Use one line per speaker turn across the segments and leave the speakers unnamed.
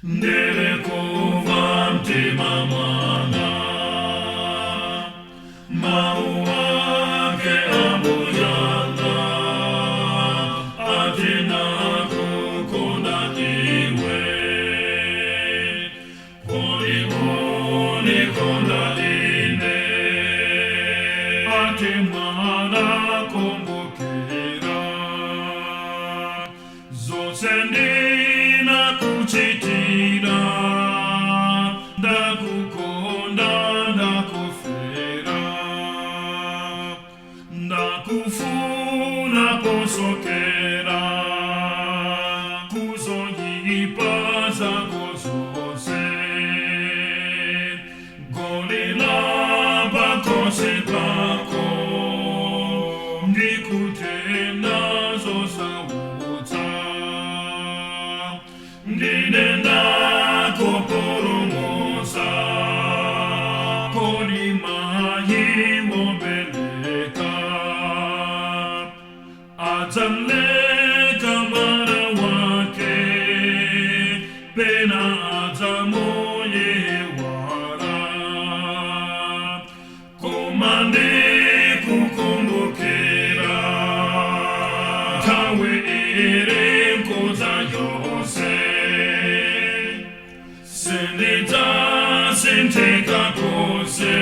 Ndiri kumva mtima mwanga mau ake ambuyanga, ati nakukonda iwe, kodi unikonda ine? Ati mwana, kumbukira zonse ndinakuchitira, ndakukonda, ndakufera, ndakufuna posokera kuzoyipa zako zonse, goli lapakosi pako ndikutenda zosautsa, ndine ndakupulumutsa, kodi mayi wobeleka adzamleka mwana wake, pena adzamuyiwala? Koma ndikukumbukira nthawi ili nkudza yonse, sindidzasinthika konse,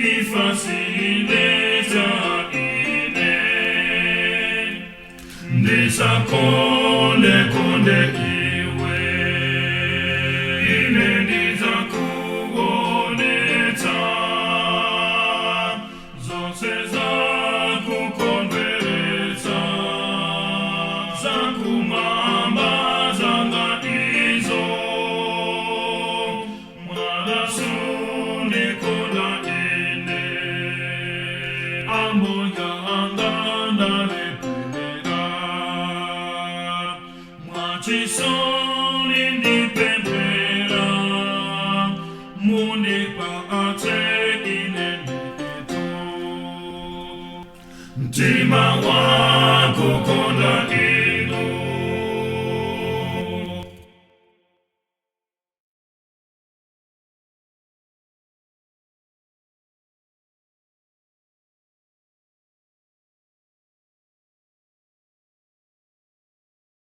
imfa sindiletsa ine ndisakonde konde iwe. Ine ndidzakuonetsa zonse zakukondweretsa, zakumwamba zanga izo. Mwana, sundikonda ine? Ambuyanga, ndalepera, mwachisoni ndipemphera, mundipatse ine ndithu mtima wakukonda.